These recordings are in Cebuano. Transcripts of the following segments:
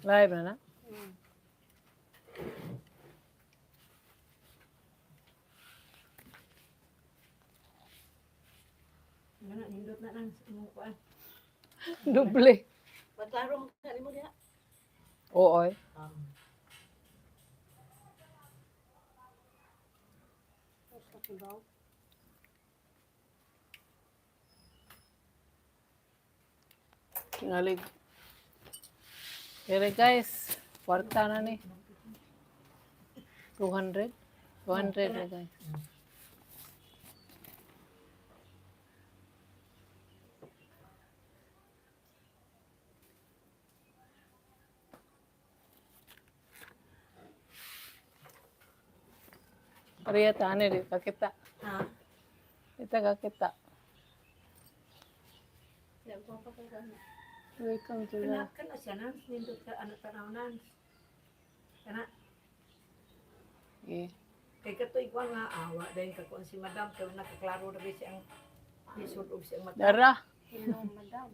Live na na. Ano, nindot na nang imong kuan. Doble. Maklaro mo ka nimo diha. Oo. Oy. Tingalig. Pero guys, kwarta na ni. 200? 200 na, guys. Pareha tani di kakita. Ha? Ita kakita. Di ko pa ka. Welcome to the Kana kana siya nang nindot ka ano tanaw nang. Kana Yeah. kay katoy kuan nga awa dayon ka kuan si madam kay nakaklaro na siya ang lisod og siyang mata. Dara. Hello, madam.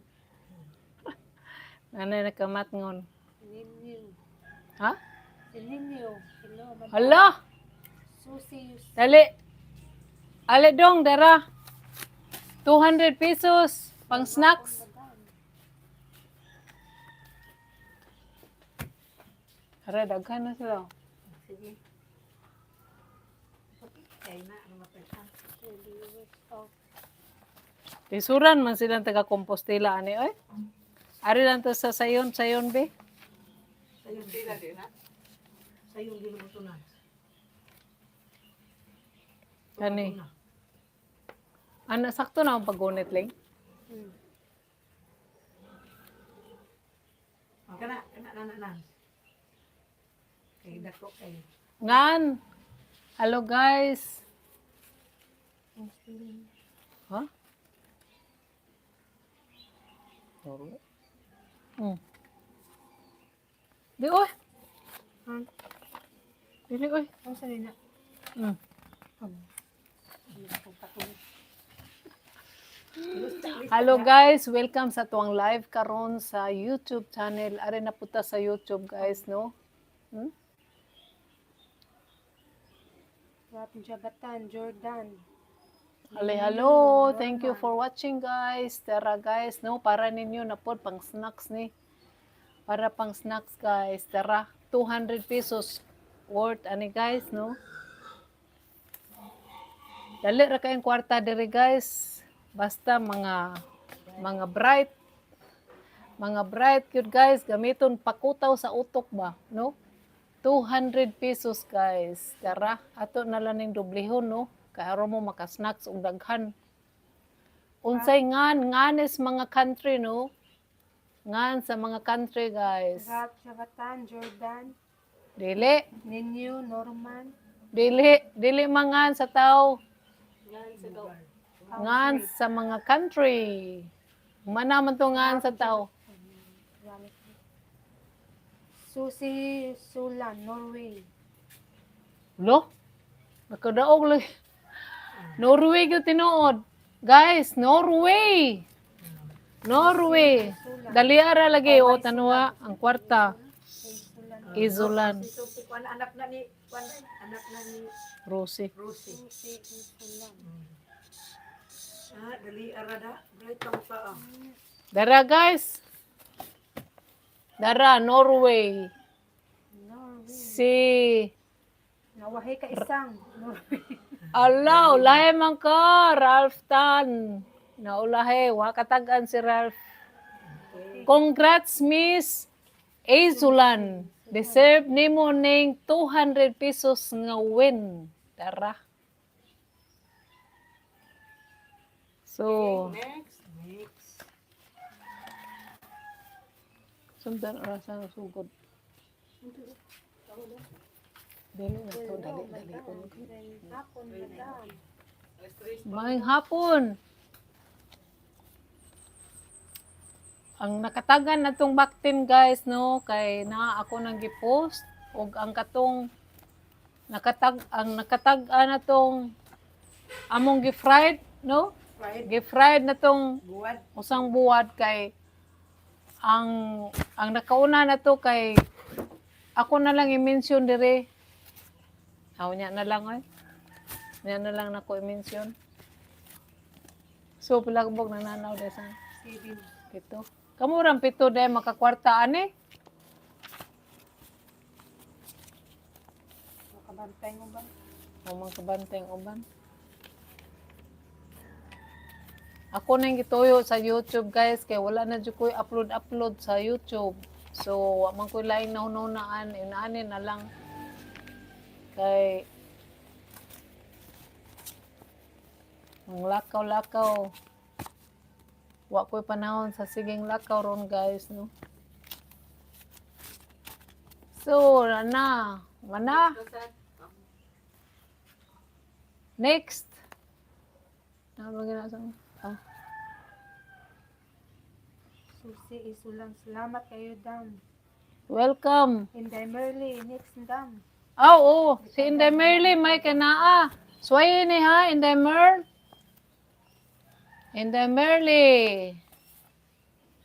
Nanay nakamat ngon. Ninyo. Ha? Si Ninyo. Hello, madam. Hala! Susi. Dali. Ali dong, dara. 200 pesos pang snacks. Madam. Ara, daghan na sila. Sige. Kay na ano matay ka. Viewers of Lisuran man silang taga Compostela ani oy. Ari lang to sa sayon, sayon be. Sayon Sila di na. Sayon dili mo to na. Kani. Ana sakto na ang paggunit ling. Kana kana na na nang. Kay dako kay. Ngan. Hello, guys. Ha? Di oy. Dili oy. Ang sa nina. Hello guys, welcome sa tuwang live karon sa YouTube channel. Are na puta sa YouTube, guys, no? Rap Jabatan, Jordan. Hello, hello. Thank you for watching, guys. Tara guys, no, para ninyo na pod pang snacks ni. Para pang snacks, guys. Tara, 200 pesos worth ani, guys, no? Dali ra kayong kwarta diri, guys. Basta mga bright, mga bright cute, guys, gamiton pakutaw sa utok ba, no? 200 pesos, guys. Tara, ato na lang ning doblehon, no? Kay aron mo maka-snacks og daghan. Unsay ngan ngan is mga country, no? Ngan sa mga country, guys. Rap Jabatan, Jordan. Dili, Ninyo, Norman. dili, dili mangan sa tao. Ngan sa gaw. Ngan sa mga country. Mana man to ngan sa tao. Susi Sulan, Norway. Lo? Nakadaog lang. Norway gyud tinuod. Guys, Norway. Norway. Dali ara lagi o tanwa ang kwarta. Sulan. Izulan. Si Sophie kuan anak na ni kuan anak na ni Rosie. Rosie. Susi Sulan. Ah, dali arada, bright ang pa. Ah. Dara, guys. Dara, Norway. Norway. Si Nawahi ka isang. Norway. Ala, ulahe man ka, Ralph Tan. Naulahe, wa katag-an si Ralph. Congrats, Miss Azulan. Deserve nimo ning 200 pesos nga win. Tara. So, Next. Next. Sundan orasan sugod. Dili na to, dali, dali. Hapon, madam. Alas 3. Maayong hapon. Ang nakatagan na tong baktin, guys, no, kay na ako nang gipost og ang katong nakatag ang nakatag-an na tong among gi-fried, no? Fried Gi-fried na tong buwad. usang buwad kay Ang nakauna na to kay ako na lang i-mention dire. Aw, nya na lang ay. Nya na lang nako i-mention. So palagbog nananaw de sa 7. 7. Kamo rang 7 day makakwarta ani. Makabantay mo ba? O mga kabantay ang uban. Ako nang gituyo sa YouTube, guys, kay wala na jud ko'y upload upload sa YouTube. So wa man ko'y laing nahunahunaan, inaani na lang kay ang lakaw-lakaw. Wa ko'y panahon sa siging lakaw ron, guys, no. So, na, mana. Next. Ano ba ginasang? Ah. Susi Isulan. Salamat kayo, dam. Welcome. Inday Merly. Next, dam. Oh, oh, si Inday Merly may kanaa. Suwayin ni ha, Inday Mer. Inday Merly.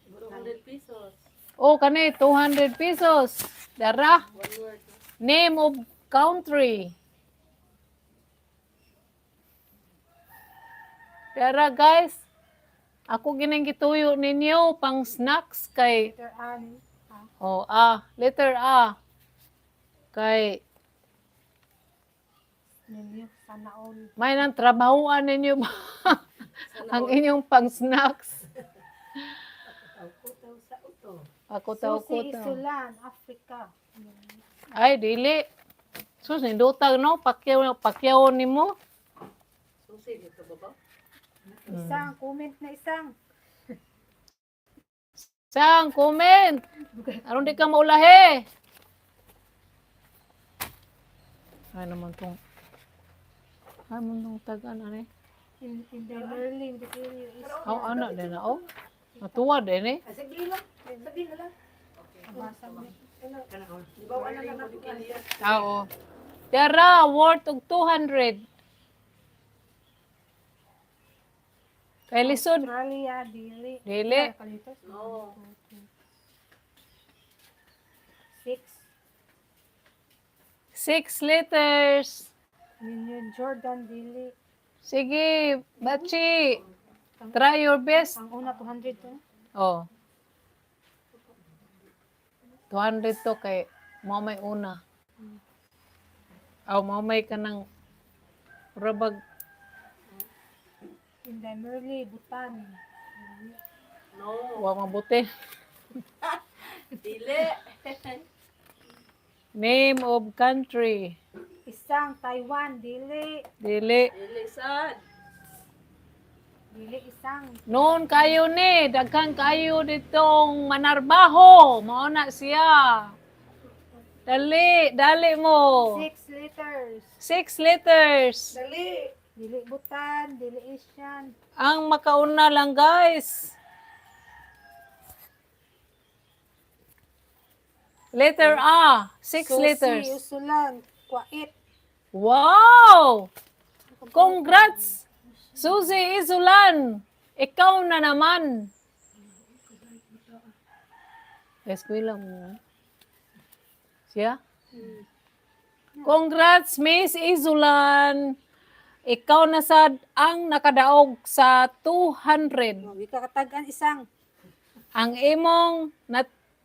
Siguro 100 pesos. Oh, kani 200 pesos. Dara. One word. Name of country. Dara, guys. Ako ginang gituyo ninyo pang snacks kay Letter A ni. Ah, Oh, A. Letter A. Kay ninyo. Sana all. may nang trabahoan ninyo ba? Ang inyong pang snacks. Kutaw sa uto. Ako taw Susi ko taw. Isulan. Africa. Ay, dili. Sus, nindutag no, pakyaw, pakyaw nimo. Susi dito ba ba? Isang. Comment na isang. Sang, comment. Aron di ka maulahi. Ay naman tong. Ay man tong tagan ani. Inday Merly. Hindi kayo is. Aw, ana din na oh. Natuwa din eh. Ah, sige lang. Sabi na lang. Abasa mo. Kana oh. Di ba wala na lang Ah, oo. Tara, worth og 200. Kay lisod. Australia. Dili. Dili. Kalito. No. 6. 6 letters. Ninyo. Jordan. Dili. Sige, Bachi. Try your best. Ang una 200 to. Oh. 200 to kay mao may una. Aw, mao may kanang rabag. Inday Merly. Bhutan. No. Wa mabuti. Dili. Name of country. Isang. Taiwan. Dili. Dili. Dili sad. Dili isang. Noon kayo ni, daghan kayo ditong manarbaho. Mao na siya. Dali, dali mo. 6 letters. 6 letters. Dali. Dili Bhutan, dili Asian. Ang makauna lang, guys. Letter A, 6 Susi, letters. Usulan, Kuwait. Wow! Congrats! Susie Isulan! Ikaw na naman. Eskwela mo. Siya? Congrats, Miss Isulan! Ikaw na sad ang nakadaog sa 200. Oh, Di ka katagan isang. Ang imong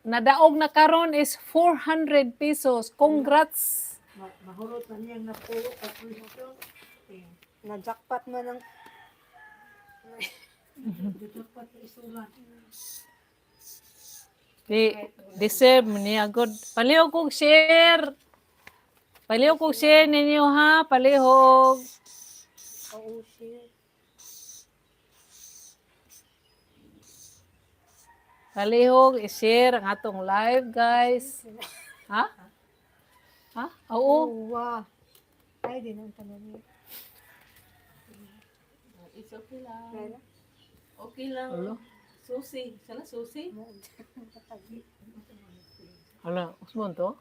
nadaog na karon is 400 pesos. Congrats! Mahurot na niyang napulo ka question. Eh, Na jackpot mo ng dapat na isulat. Di deserve niya good. Palihog kog share. Palihog kog share ninyo ha, palihog. Oo, shit. Palihog i-share ang atong live, guys. Ha? Ha? Oo. Oh, wow. Ay, di nang tanong niya. It's okay lang. Kaya na? Okay lang. Alo. Susi. Sana susi? Hala, usmon to?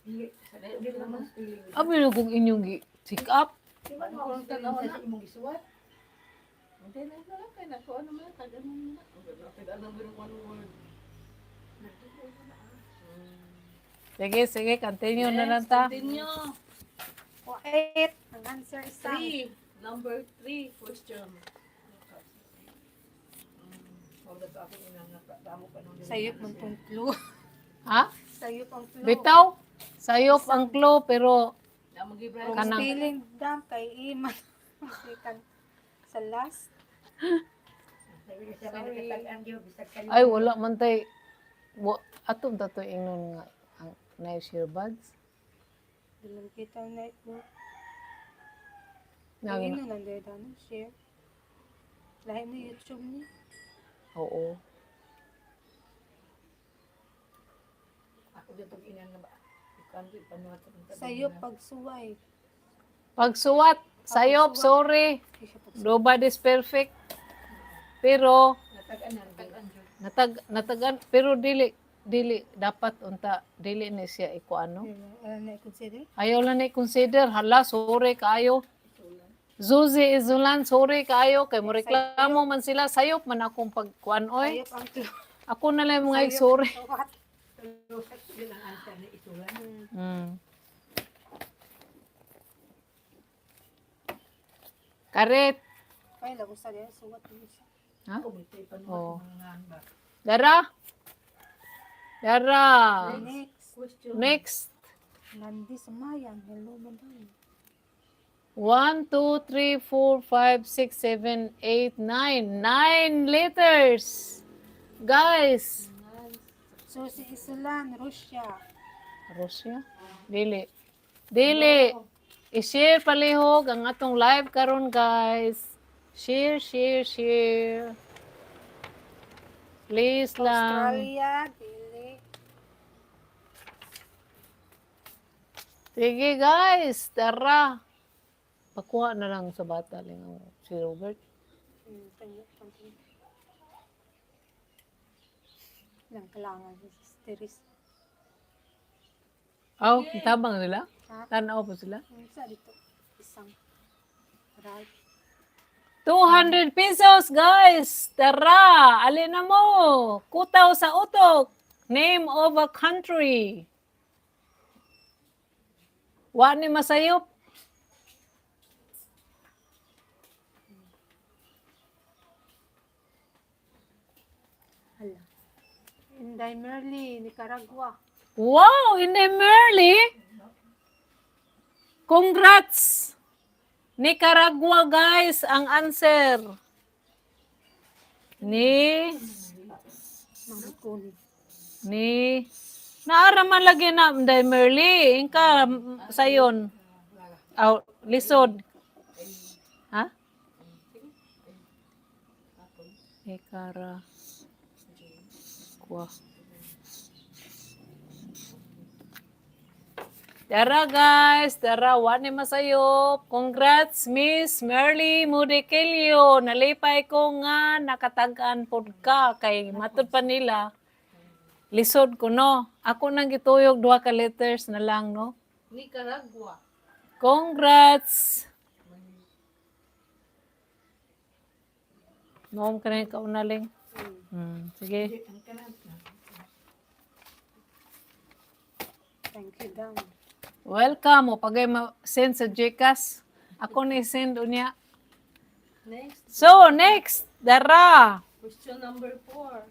Dili. Sana Dili naman spelling. Abi na kung inyong gi check up. Di ba no ang spelling sa imong gisuwat? Hindi na lang kay nako ano man tagan mo na. Tagan mo one word. Sige, sige, continue na lang ta. Continue. O, 8. Ang answer isang. Three. Number three question. Sayop man tong clue. Ha? Sayop ang clue. Bitaw, sayop ang clue, pero Kanang. Kanang- Feeling dam kay Iman. Sikan sa last. Ay, wala man tay. Wa, ato ba to ingnon nga ang nice earbuds? Dilang kita na ito. Nang, Ino nang dito ano share. Lahi na YouTube ni. Oo. Ako dito ina nga ba. Ikan ko ipanuhat sa kong Sayop pagsuway. Pagsuwat, sayop, sorry. Di siya pagsuway. Nobody's perfect. Pero Natagan na. natagan pero dili dili dapat unta dili ni siya ikuano. Ano na i-consider? Ayaw lang ni consider, hala, sorry kaayo. Zuzi Izulan, sorry kaayo kay mo reklamo man sila, sayop man akong pagkuan oy. Sayop ang clue. Ako na lang mga sorry. Suwat. Yun ang answer ni Isulan. Karet. Ay, lago sa diya. Suwat mo siya. Ha? Ako dito ipanuhat Oo. sa mga ngan ba. Dara. Dara. Next. Question. Next. Nandi Sumayang. Hello, madam. 1, 2, 3, 4, 5, 6, 7, 8, 9. 9 letters. Guys. Susi Isulan, Russia. Russia? Dili. Dili. I-share palihog ang atong live karon, guys. Share, share, share. Please lang. Australia, dili. Sige guys, tara. Pakuha na lang sa bata lang ang si Robert. Tayo, tayo. Lang kailangan sa sisteris. Aw, tabang nila. Ha? Tanaw po sila. Ang sa dito, isang right. 200 pesos, guys! Tara! Alin na mo! Kutaw sa utok! Name of a country. Wa ni masayop. Hala. Inday Merly, Nicaragua. Wow! Hindi Merly! Congrats! Nicaragua, guys, ang answer. Ni, Mga kunin. ni, naaraman lagi na, Inday Merly. Ingka, sayon. Aw, lisod. Ha? Nicaragua. Tara guys, tara, wani masayop. Congrats, Miss Merly Mudekelio. Nalipay ko nga nakatag-an pod ka kay matud pa nila. Lisod ko no. Ako nang gituyog duha ka letters na lang no. Nicaragua. Congrats. Noom ka na yung kaunaling. Sige. Ang kanan. Thank you, Dam. Welcome. O pagay ma-send sa GCash. Ako ni send unya. Next. So, next. Dara. Question number four.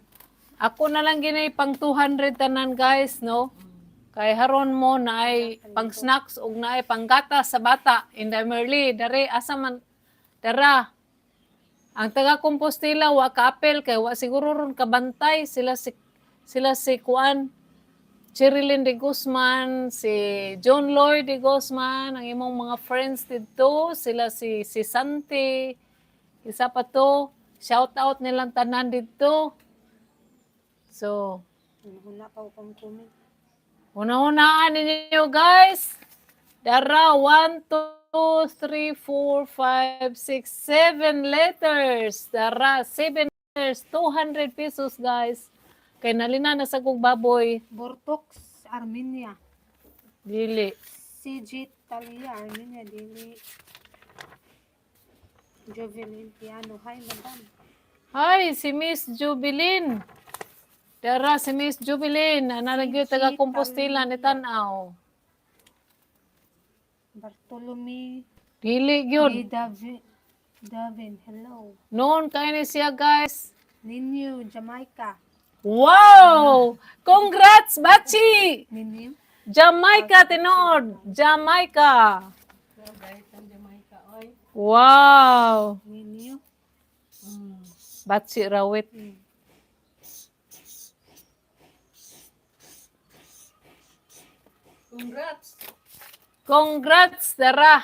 Ako na lang ginay pang 200 tanan guys, no? Kay haron mo na ay pang snacks ug na ay panggatas sa bata in the Merly dere asa man dara. Ang taga Compostela wa kaapel kay wa siguro ron kabantay sila si kuan Cherilyn de Guzman, si John Lloyd de Guzman, ang imong mga friends didto, sila si si Santi, isa pa to, shout out nilang tanan didto. So, Huna pa akong comment. una-unaan ninyo guys. Dara, 1, 2, 3, 4, 5, 6, 7 letters. Dara, 7 letters, 200 pesos guys. Kay nalina na sa kong baboy. Bortox, Armenia. Dili. CG Talia, Armenia, dili. Jovelyn Piano. Hi, madam. Hi, si Miss Jubilin. Dara si Miss Jubilin, ana na gyud taga Compostela ni tan-aw. Bartolome Dili gyud. B. Davin, Davin, hello. Noon kay ni siya, guys. Ninyo, Jamaica. Wow! Congrats, Bachi! Ninyo? Jamaica, tinuod. Jamaica. So, bright ang Jamaica. Oy. Wow! Ninyo? Bachi Rawit. Congrats. Congrats, Dara.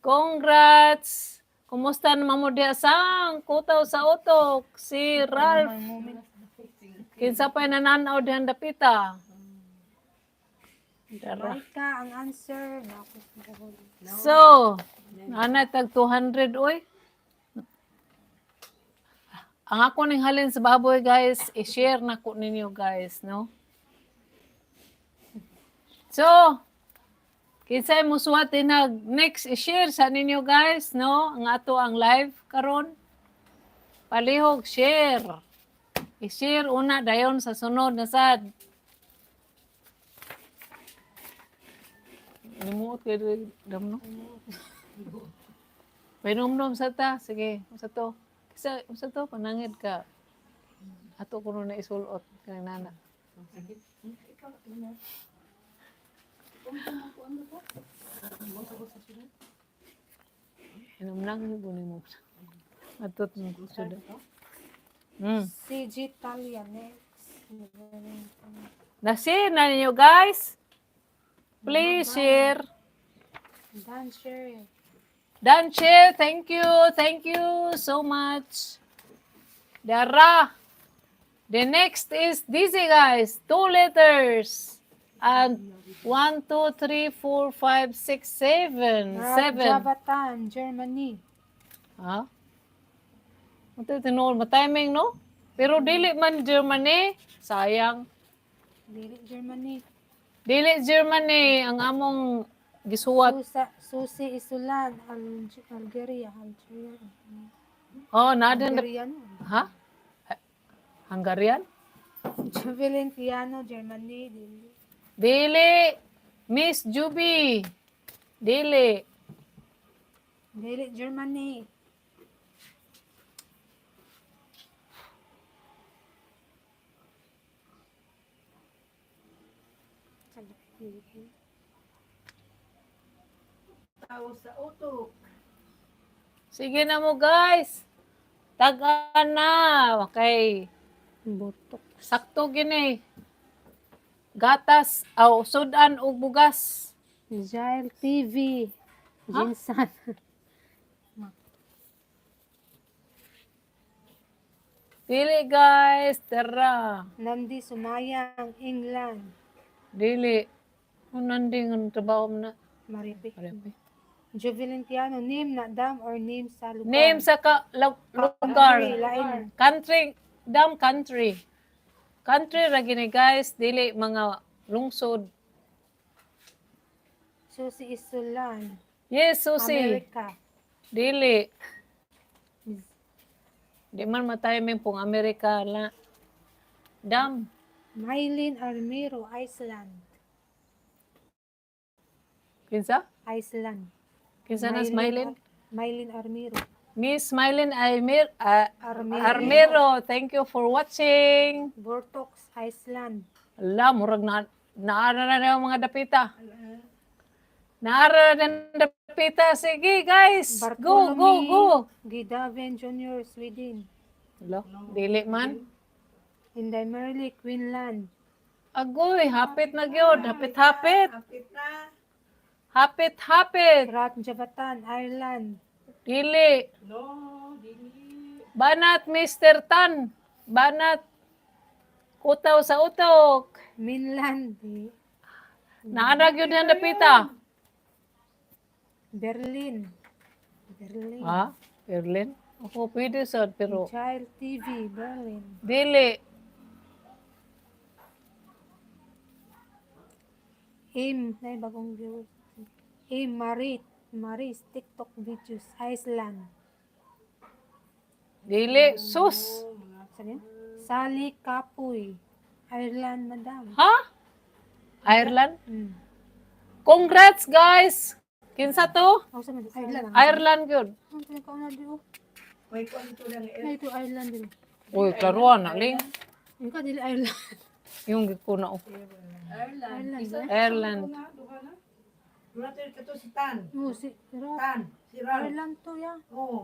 Congrats. Kumusta naman mo diha sang kutaw sa utok si Ralph? Kinsa pa nananaw dihan dapita? Dara. Jamaica ang answer. Naku, So, ana tag 200 oy. Ang ako ning halin sa baboy, guys, i-share na ko ninyo, guys, no? So, kinsay musuwat nag next i-share sa ninyo, guys, no? Ang ato ang live karon. Palihog share. I-share una dayon sa sunod na sad. Nimuot kay dam, no? Painomnom sa ta. Sige, unsa to? Kisa, unsa to? Panangid ka. Ato kuno na isulot kay nana. Inom lang guni mo. Atot mo suda. CG Talia, next. Na-share na ninyo, guys. Please share. Dan share. Done share. Thank you. Thank you so much. Dara. The next is Dizzy, guys. Two letters. And one, two, three, four, five, six, seven. Seven. Javatan, Germany. Ha? Ito tinuod ma-timing, no? Pero dili man Germany. Sayang. Dili, Germany. Dili Germany ang among gisuwat. Susa, Susi Isulan, Algeria. Algeria. Oh, na din. Algeria, no? Ha? Hungarian? Jubilin Piano, Germany. Dili. Dili. Miss Juby. Dili. Dili, Germany. Tao sa utok. Sige na mo, guys. Tagaan na. Okay. Burtok. Sakto gini. Gatas, aw, sudan og bugas. Jail TV. Jinsan. Dili, guys. Tara. Nandi Sumayang, England. Dili. Unang ding ang trabaho mo na. Maripi. Maripi. Jubilin Piano, name na dam or name sa lugar. Name sa ka, lugar. Country, lain. Country, dam country. Country ra gini, guys, dili mga lungsod. Susi Isulan. Yes, Susi. America. Dili. Di man matay pong Amerika la. Dam. Mylene Armiro, Iceland. Kinsa? Iceland. Kinsa na Mylene? Mylene Armiro. Miss Mylene Almir, Armiro. Armero, thank you for watching. Vortox, Iceland. Ala, murag na naara na na yung mga dapita. Naara na na dapita. Sige, guys. Go, go, go. Gidaven Jr., Sweden. Ala, dili man. Inday Merly, Queenland. Agoy, hapit na gyud. Hapit, hapit. Hapit na. Hapit, hapit. Rat Javatan, Ireland. Dili. No, dili. Banat, Mr. Tan. Banat. Kutaw sa utok. Minland. Naara gyud ang dapita. Berlin. Berlin. Ha? Berlin? Ako pwede sad pero Child TV, Berlin. dili. Aim, na bagong viewer. Aim Marit, Maris, TikTok videos, Iceland. Dili sus. Saan yun? Sally Kapoy. Ireland, madam. Ha? Ireland? Mm. Congrats, guys! Kinsa to? Ako sa man, Ireland. Ireland gyud. Ang pinakauna di oh. May kuan ito lang eh. Na ito Ireland din. Uy, klaruan na ling. Yung ka dili Ireland. Yung gikuna oh. Ireland. Ireland, Isa eh? Ireland. na, duha na. Doon natin ito si Tan. No, si Ra- Tan. Si Ralph. Ireland to ya. Oo.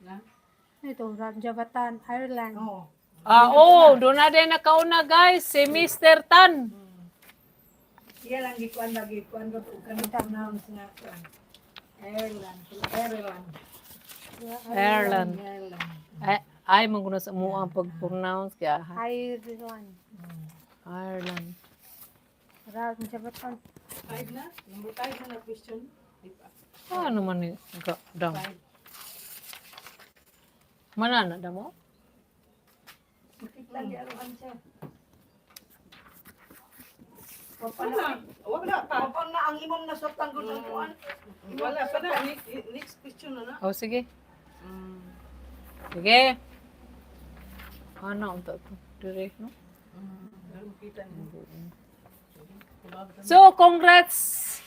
Na? Ito, Rajavatan, Ireland. Oo. Ah, oh, doon na din nakauna, guys, si Mr. Tan. Iya lang gikuan lagi kuan ba ug kanang pronounce nga kuan. Ireland. Ireland. Ireland. Ireland. Ay, ay man sa mo ang pag-pronounce kaya ha? Ireland. Ireland. Rajavatan. Five na? Number five na na question. Di pa. Ano man ni ga dam. Five. Manana damo? Sakit lang di aruan siya. Wala. Wala pa. Wapa na ang imong nasotang gud ang kuan. Wala pa na. Next question na na. Oh, sige. Sige. Ano unta to? Dire, no? Pero makita niyo. So, congrats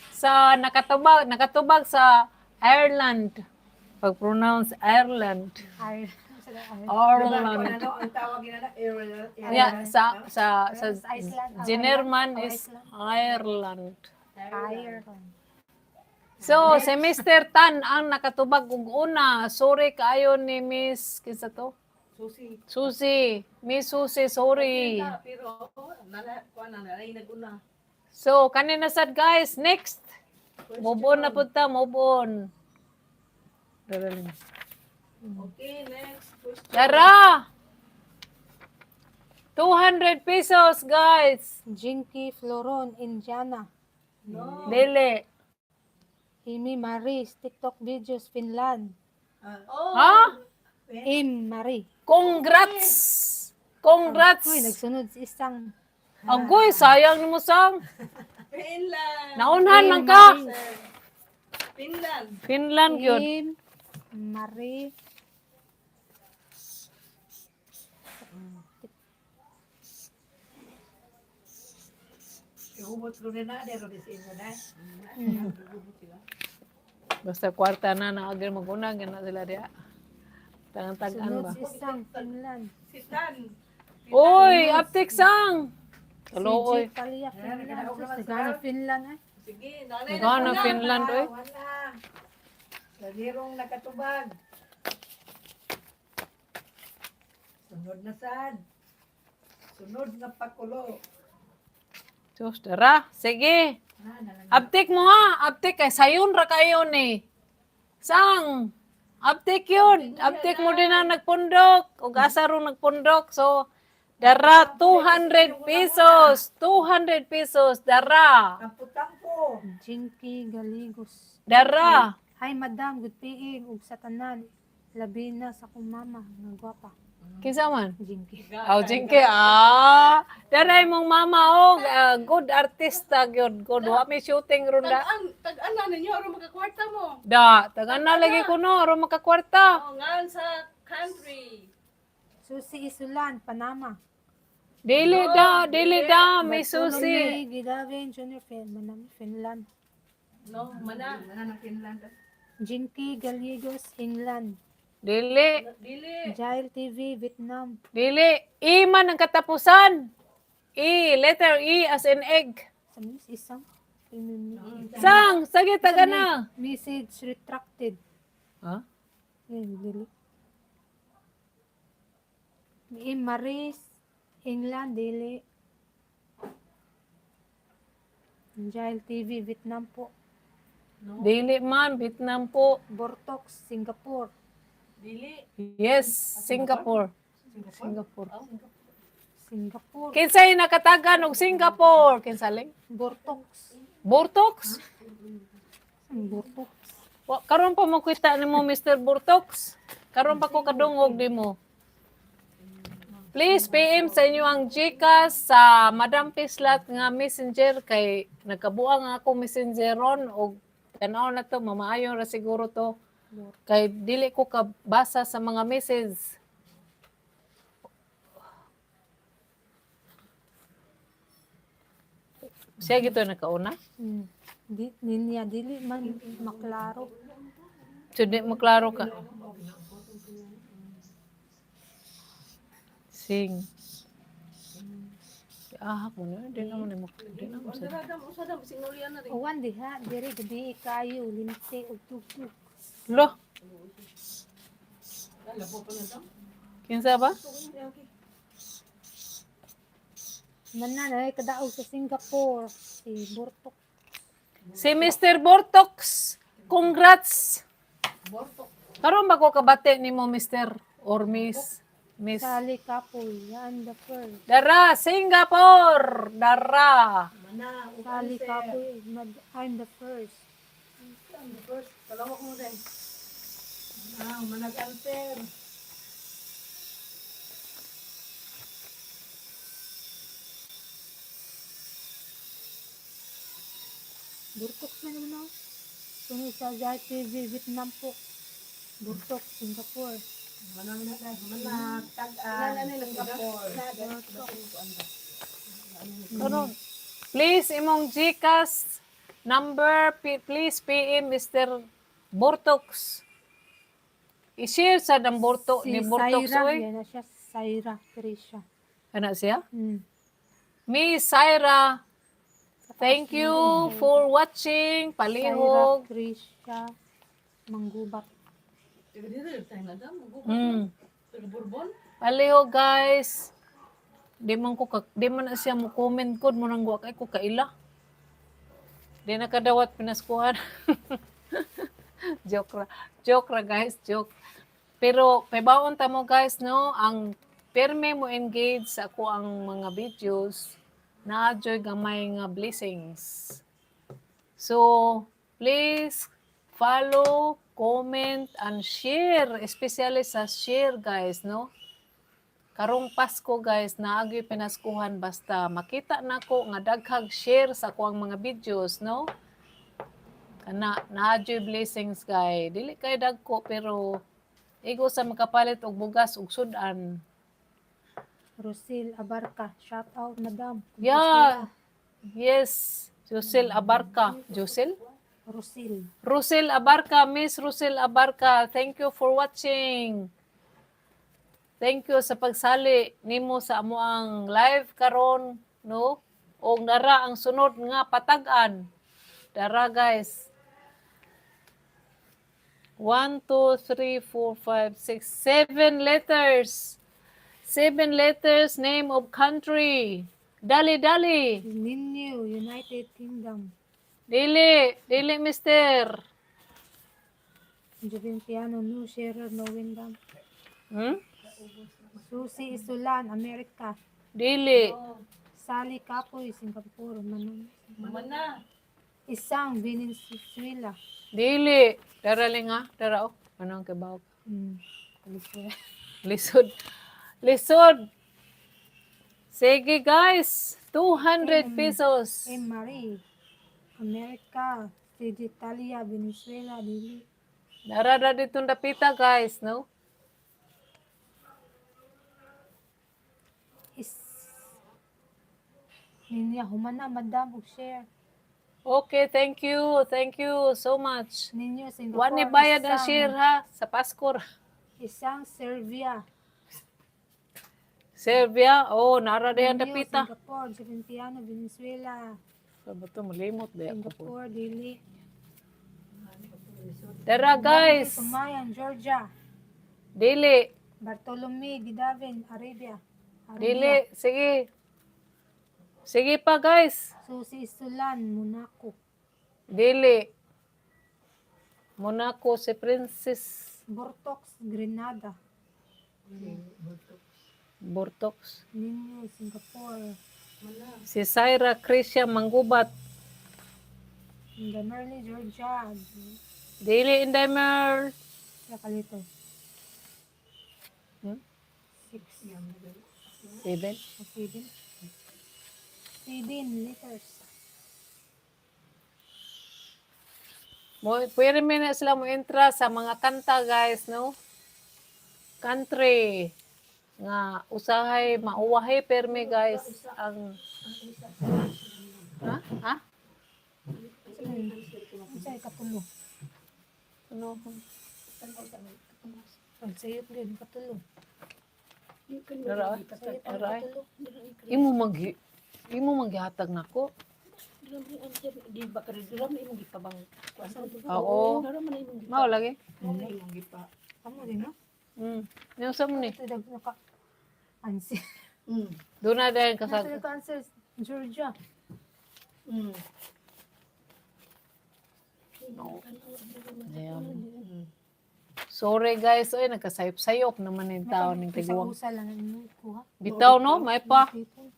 sa nakatubag sa Ireland. Pag-pronounce Ireland. Ireland. Diba, Ireland. ano ang tawag nila na Ireland. Yeah, sa Iceland. Generman Oh, is Ireland. Ireland. So, si Mr. Tan ang nakatubag og una. Sorry kaayo ni Miss kinsa to? Susi. Susie. Miss Susie, sorry. Kita, pero nala, kuha na, nalay naguna. So, kanina sad guys, next. Move on na pud ta, move on. Dara lang. Okay, next question. Dara! 200 pesos, guys. Jinky Floron, Indiana. No. Dili. Amy Marie, TikTok videos, Finland. Oh, Ha? Im Marie. Congrats! Congrats! Uy, nagsunod si isang. Agoy, sayang nimo sang. Finland. Naunhan man ka. Finland. Finland gyud. Im Marie. Ihubot ko na dero di sa inyo na. Basta kwarta na na agil maguna gana sila diha. Tangtag-an Sunod ba? si isang Finland. Si Tan. Uy, aptik sang. Hello, oy. CJ Talia, Finland. Sus, Nagana Finland eh. Sige, nanay Nagana Finland oy. Wala. Lagirong nakatubag. Sunod na sad. Sunod nga pakulo. Diyos, dara. Sige. Na, na lang. Aptik mo ha. Aptik kay sayon ra kayo ni. Sang. Aptik yun. Aptik mo din ang nagpundok. Ug asa ro nagpundok. So, dara 200 pesos. 200 pesos. Dara. Tampo-tampo. Jinky Galigos. Dara. Hi madam, good PM ug sa tanan. Labi na sa akong mama nga gwapa. Kinsa man? Jinky. Aw, Jinky, ah. Dara imong mama oh, ah, good artista gyud. Good wa may shooting ron da. Tag-an, tag-an na ninyo, aron makakwarta mo. Da, tagan na lagi ko no, aron makakwarta. Oh, ngan sa country. Susi Isulan, Panama. Dili da, dili da, may susi. Bartolome Gidavin Jr. Fin Manami, Finland. No, mana. Wala ng Finland. Jinky Gallegos, England. Dili, Dili. Jail TV, Vietnam. dili. E man ang katapusan. E, letter E as in egg. Sa mis isang Sang, sige taga na. message retracted. Ha? Eh, dili. Mi Maris, England, dili. Jail TV, Vietnam po. Dili man, Vietnam po. Bortox, Singapore. Dili. Yes, Singapore. Singapore. Singapore. Kinsay nakatagan og Singapore? Kinsa ling? Bortox. Bortox? Ang Bortox. Wa karon pa mo kita nimo Mr. Bortox. Karon pa ko kadungog nimo. Please PM sa inyo ang GCash sa Madam Pislat nga messenger kay nagkabuang ako messenger ron og tan-aw na to mamaayo ra siguro to kay dili ko kabasa sa mga message. Siya gito nakauna. Di, ninya, dili man maklaro. So di mo klaro ka. Sing. Ahak mo na, di naman mo, di naman sa. Dara dam usa dam signolian na rin. Uwan diha, diri gabi kayo, linti ug tugtog. Lo, Labo pa na dam. kinsa ba? Manan ay kadaog sa Singapore si Burtok. Si Mr. Bortox, congrats. Bortok. Karon ba ko kabate nimo Mr. or Miss? Miss. Sally Kapoy, yan the first. Dara, Singapore. Dara. Mana, ug Sally answer. Kapoy, I'm the first. Ang the first, kalawak mo rin. Ah, manag-answer. Burtok na naman ako. Sunod sa Jai TV, Vietnam po. Burtok, Singapore. Mana mana mana tag-an. Singapore. Karon. Please imong GCash number, please PM Mr. Bortox. I-share sa ng Borto Si ni Bortox Saira, oy. yan na siya, Saira Trisha. Ana siya? Miss Syra, thank you for watching. Saira Palihog. Trisha Manggubat. Taga dito tayo na dam. Taga Bourbon. Palihog guys. Di man na siya mo comment kod mo nang wa kay ko kaila. Di na kadawat pinaskuhan. Joke ra. Joke ra guys, joke. Pero pabaon ta mo guys no, ang perme mo engage sa ako ang mga videos na joy gamay nga blessings. So, please follow, comment, and share. Especially sa share, guys, no? Karong Pasko, guys, naagyoy pinaskuhan basta makita nako nga daghag share sa akuang mga videos, no? Kana naadyoy blessings, guys. Dili kay dagko pero igo sa makapalit og bugas ug sudan. Rosil Abarca. Shout out, madam. Yeah. Yes. Josel Abarca. Josel? Rosil. Rosel Abarca, Miss Rosel Abarca, thank you for watching. Thank you sa pagsali nimo sa amoang live karon, no? Og nara ang sunod nga patag-an. Dara guys. 1 2 3 4 5 6 7 letters. 7 letters, name of country. Dali dali. Ninyo, United Kingdom. Dili, dili mister. Juventudiano, no Sharer, no Windham. Susi Isulan, America. Dili. Sally Kapoy, Singapore. Manong. Mana. Isang Venezuela. Dili. Dara lang ha. Dara oh. Ano ang kibaw? Venezuela. Lisod. Lisod. Sige guys. 200 pesos. M. Marie, America. Italia, Venezuela, Dili. Dara ra ditong dapita guys, no? Is Ninya, humana, madam, ug share. Okay, thank you. Thank you so much. Ninyo, Singapore. Wa ni bayad ang isang- share ha sa Pasko. Ra. Isang Serbia. Serbia, oh, nara diyan Ninyo, dapita. Singapore, Juventudiano, Venezuela. Sa bato malimot ba ako po. Singapore, Dili. Dara guys. Sumayan, Georgia. Dili. Bartolome, Didavin, Arabia. Arabia. Dili. Sige. Sige pa guys. Susi Isulan, Monaco. Dili. Monaco si Princess Bortox, Grenada. Bortox. Ninyo, Singapore. Si Syra Crisia Manggubat. Indamerli, Georgia. Dili Indamer. Nakalito. Six. 7. O 7. 7 liters. Mo pwede mi na sila mo entra sa mga kanta guys, no? Country nga usahay mauwahi permi guys ang Ha? Ha? Sa katulo. Ano? Ang sayop din katulo. Dara. Sayop ang Aray. katulo. Imo manggihatag nako. Di ba ka rin dira imong gipabang kuan. Oo. Dara man imong gipa. Mao lagi. Mao na imong gipa. Amo din no. Niyo sa mo ni. Ito dag naka answer. Doon na dahil Nasa kasag naka answer Georgia. Ayan. Sorry guys, oy, nagkasayop-sayop naman yung tao ng tiguang. Usa lang ang kuha. Bitaw no, may pa. Tipon.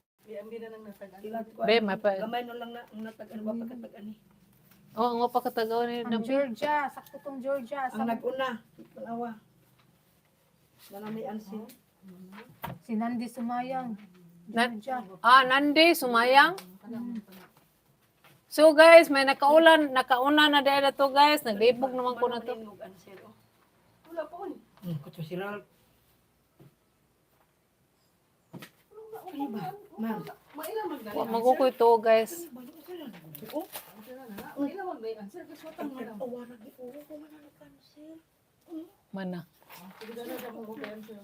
Be, may pa. Gamay no lang na ang natag-an wa pa katag-an ni. Oo, nga pa katagaw ni Ang Nabi. Georgia, sakto tong Georgia. Ang Sa, nag-una, tanawa. Na may answer. Si Nandi Sumayang. Georgia. Ah, Nandi, sumayang. So guys, may nakaulan, nakauna na dahil na to guys. Naglibog naman ko na to. Imong answer oh. Wala pa on. Kuto si Ralph. Ano ba? Ma'am. Maila man Wa magukoy to guys. Oh, Maila man may answer kasi watang man. awara gi oo ko man ang answer. Mana. Sige na na mo answer.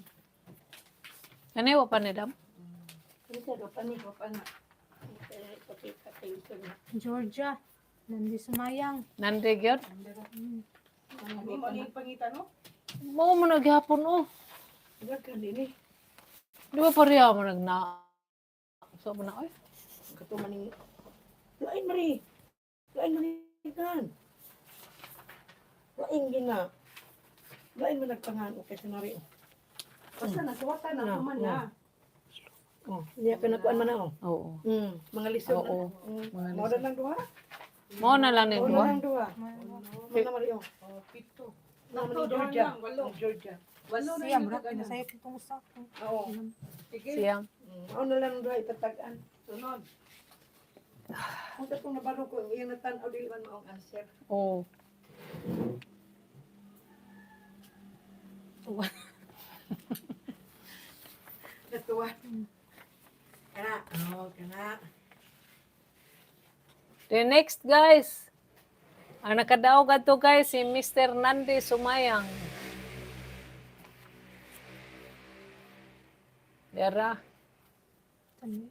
Ano wa pa ni dam? Ano siya do pani ko pa na. Georgia. Nandi Sumayang. Nandi gyud. Ano mo ni pangita no? Mao mo naghapon oh. Daghan din eh. Di ba pareha mo nagna. So mo na oy. Kato maning lain mari. Lain mari kan. Lain gina. Lain man nagpangan okay sa mari. Basta nasuwatan na man na. Oh, niya ka nakuan man na oh. Oo. Mga lisod. Oo. Mga lisod. Mao na lang duha. Mao na lang ni Mao na duha. lang duha. Mao na mari oh. Oh, pito. Na Nato, mari Georgia. duha lang, walo. Georgia. Walo na Siyam yung ra natag-an. sayop itong usa. Oo. Sige. Siyang. Mao na lang duha itatag-an. Sunod. Kung sa itong nabalo ko, ang iyang natan-aw dili man maong answer. Oo. Natuwa. Kana. Oh, kana. The next guys. Ang nakadaog adto guys si Mr. Nandi Sumayang. Dera. Tani.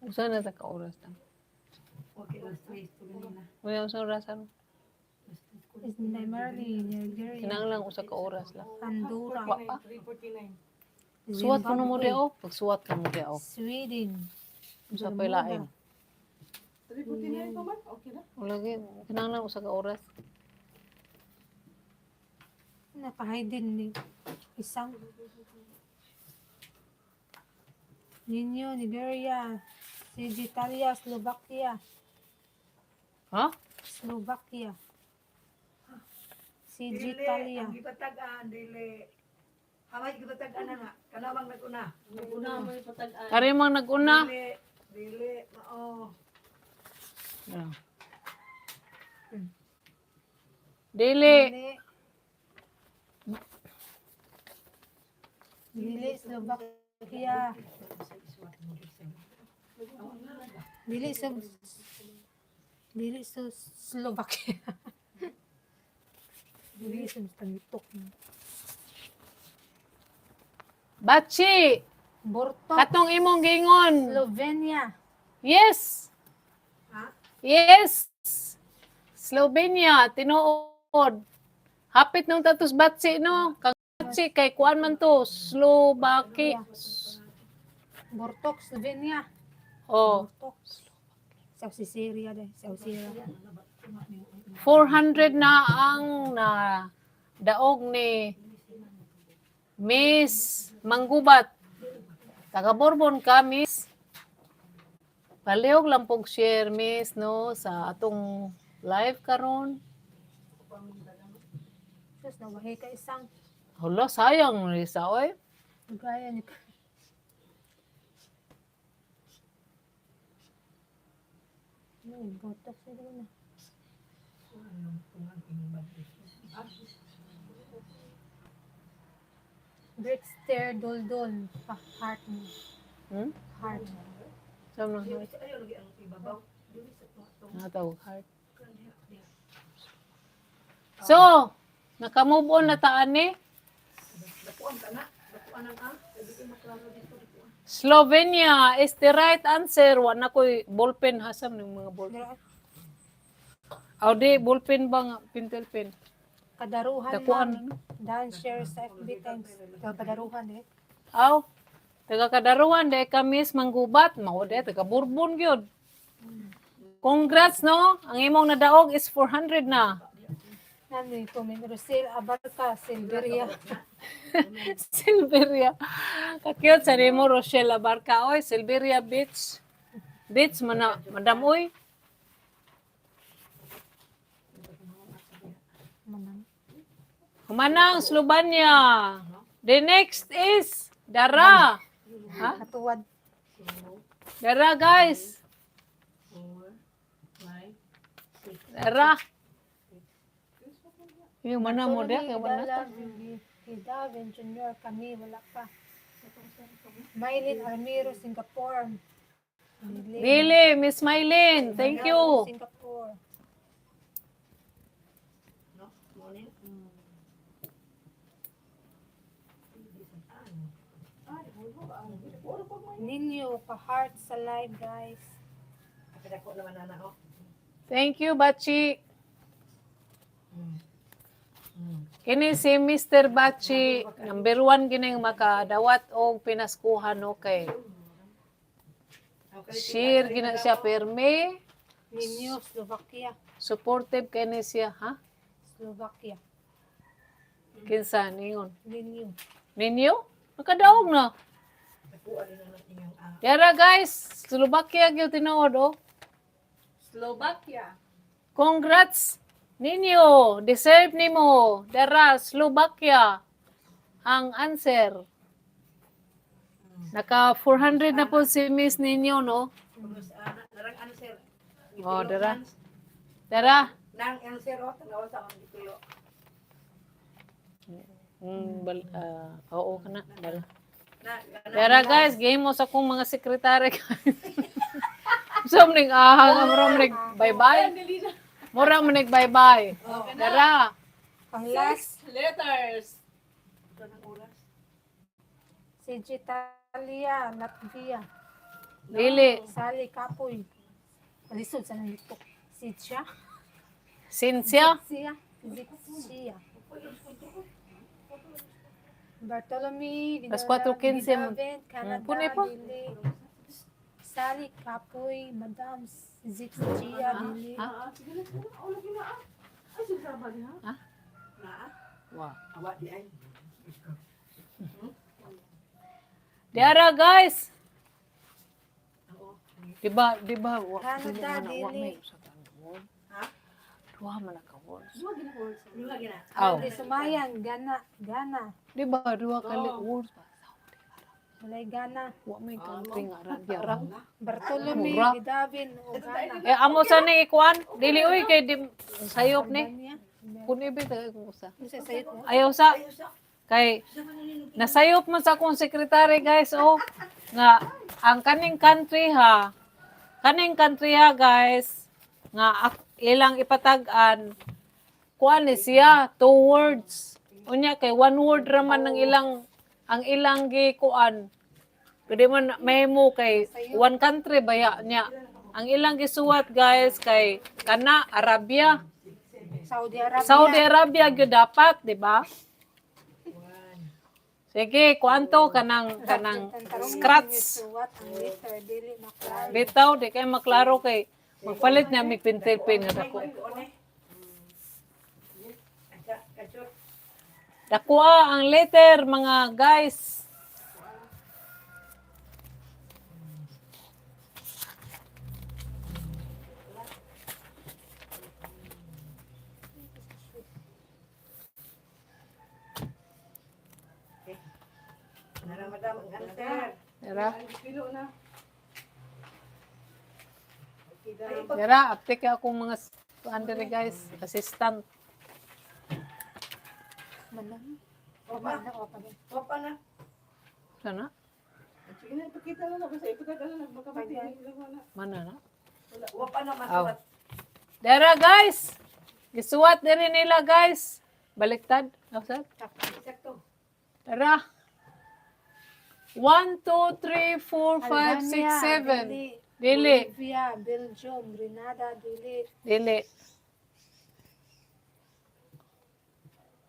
Usa na sa ka oras ta. Okay, last race to ganina. Wala usa oras ano? Is primarily Nigeria. Kinahanglan usa ka oras lang. Andorra. Wa pa. 349. Suwat ko na mo Zimbabwe, di oh. Pagsuwat ka mo di oh. Sweden. Usa pa lain. 349 pa man? Okay na. Wala gyud kinahanglan usa ka oras. Nakahay din ni isang Ninyo, Nigeria, Sigitalia, Slovakia, Ha? Slovakia. Dili, Sigitalia. ang gipatag-an, dili. Hamay gipatag-an na nga. Kanawang nag-una. Una may patag-an. Kari mang naguna. Dili, dili, mao. Yeah. Dili. Dili, Slovakia. Dili sa Dili sa Slovakia. Dili sa Tanitok. Bachi. Bortok, Katong imong giingon. Slovenia. Yes. Ha? Yes. Slovenia, tinuod. Hapit nung tatos batsi no. Kang batsi kay kuan man to, Slovaki. Bortok, Slovenia. Oh, Bortok. Sa Syria deh, sa Syria. 400 na ang na daog ni Miss Manggubat. Taga Borbon ka, Miss. Palihog lang pog share, Miss, no, sa atong live karon. Sus, nawahi ka isang. Hala, sayang Lisa, oy. Gaya ni. No, Bortok siguro na. Brixter Doldol, pa heart mo. Hmm? Heart. Saan na heart? Ayaw lagi ang ibabaw. Dili sa itong Natawag heart. So, nakamove on na taan ni Dapuan ka na. Dapuan ang a. Sabi ko maklaro dito. Dapuan. Slovenia is the right answer. Wa na ko'y ballpen hasam ng mga ballpen. Aw di ballpen ba nga pintel pen. Kadaruhan, Dakuan ma'am. Dan share sa FB times. Kadaruhan eh. Aw, taga Kadaruhan dai ka, Miss Manggubat, mao dai taga Bourbon gyud. Congrats, no. Ang imong nadaog is 400 na. Nano yung comment. Rosel Abarca, Silveria. Silveria. Ka-cute sa nimo, Rochelle Abarca, oy, Silveria Beach. Beach mana madam oy. Manang. Humanang Slovenia. The next is Dara. Ha? Natuwad. Dara, guys. 4, 5, 6. Dara. Yung mana mo dia kay wala ta. Hidavin Junior, kami, wala pa. Mylene Armiro, Singapore. Mylene. Dili, Miss Mylene. Thank you. Singapore. No? Morning. Ninyo, pa-heart sa live, guys. Akadako naman na oh. Thank you, Bachi. Kini si Mr. Bachi, number one gining makadawat og pinaskuhan, no, kay share gina siya perme, Ninyo, Slovakia. Supportive kini siya, ha? Slovakia. Kinsa ningon? Ninyo. Ninyo? Nakadaog na. Dapuan din na natin yung a. Yara guys, Slovakia gyud tinuod oh. Slovakia. Congrats ninyo. Deserve nimo. Dara Slovakia ang answer. Naka 400 na po si Miss ninyo, no? Pulos ana narang answer. Oh, dara. Dara. Nang answer oh, tanaw sa akong gituyo. Oo kana. Dara. Na kana. Dara guys, game mo sa akong mga sekretary. So maning aha nga mura maning bye-bye. Mura maning bye-bye. Dara. Ang last, Letters. Ito ng oras. si Gitalia, Latvia. Dili. Sally Kapoy. Lisod sa nito. Si Chia. Sinsya. Sia. Zitsia. Bartolome, Las 4:15 mo. Vidavin, Canada, Punay pa. Dili. Sally Kapoy, Madam Zitsia, Dili. Ha? Sige na, sige na. Oh, lagi na ah. Ay, sige ba ha? Ha? Na. Wow. Awa di ay. Diara guys. Oo. Di ba, wa, Canada, dili man na, wa dili. may usa ka word. Ha? Duha man na ka words. Duha gina. Aw. Di Sumayan, Ghana, Ghana. Di ba, duha ka li words ba? Walay Ghana. Wa may country nga ra diara. Bartolome, Mura. Vidavin, o Ghana. Eh amo sa ni ikuan, dili uy kay di sayop ni. Albania. Kun ibi ta kung usa. Unsa sayop mo? Ayaw sa Ayaw sa. kay Sa man nino. nasayop man sa akong sekretary guys, oh, nga ang kaning country ha, kaning country ha guys, nga ilang ipatag-an kuan ni siya two words, unya kay one word ra man ang ilang gi kuan, pwede man mahimo kay one country baya niya ang ilang gisuwat guys, kay kana Arabia. Saudi Arabia. Saudi Arabia gyud dapat, di ba? Sige, kuanto kanang scratch. Suwat ang letter dili maklaro. Bitaw di kay maklaro kay magpalit niya mig pentel pen nga dako. Acha, kachot. Dakoa ang letter, mga guys. Nara madam ang answer. Dara, Pilo na. dara aptik akong mga under guys, assistant. Manang. Opa. Manang o pa. Opa na. Sana? Sige na, ipakita na lang. Kasi ipakita na lang. Baka mati. Wala. Mana na? Wa pa na masuwat. Dara guys. Gisuwat diri nila, guys. Baliktad. Nasad? Sakto. Tara. 1, 2, 3, 4, 5, 6, 7. Dili. Dili. Bolivia, Belgium, Grenada, dili. Dili.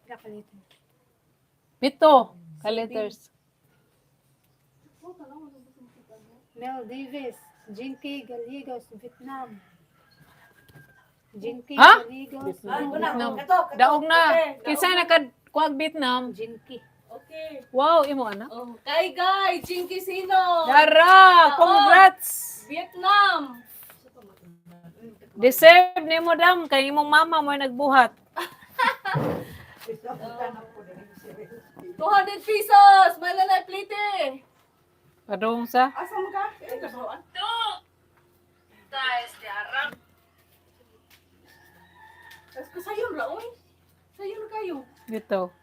Nakalitin. 7 ka letters. Maldives, Jinky Gallegos, Vietnam. Jinky Ha? Gallegos, Ah, una. Vietnam. Kato, kato. Daog na. Okay, daog. Kinsa nakakuag Vietnam? Jinky. Okay. Wow, imo anak. Oh, kay guy, Jinky Sino. Dara, congrats. Vietnam. Deserve nimo dam kay imong mama mo nagbuhat. 200 pesos. Malalay plate. Padung sa. Asa mo ka? Eh, kasoan. Guys, diarang. Tapos ko sayon ra oy. Sayon kayo. Dito.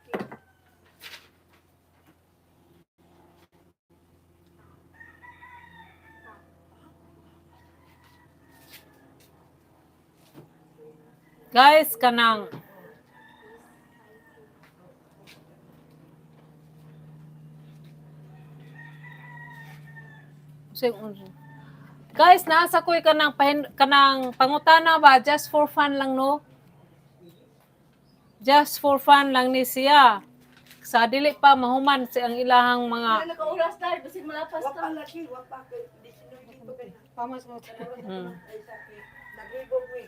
Guys, kanang guys, nasa ko'y kanang kanang pangutana ba, just for fun lang, no? Just for fun lang ni siya. Sa dili pa mahuman si ang ilahang mga Wala naka-oras tayo basin malapas Wa ta. pa lagi, wa pa kay 19 pa kay. Vamos mo. Ay sakit. Nagribog mi.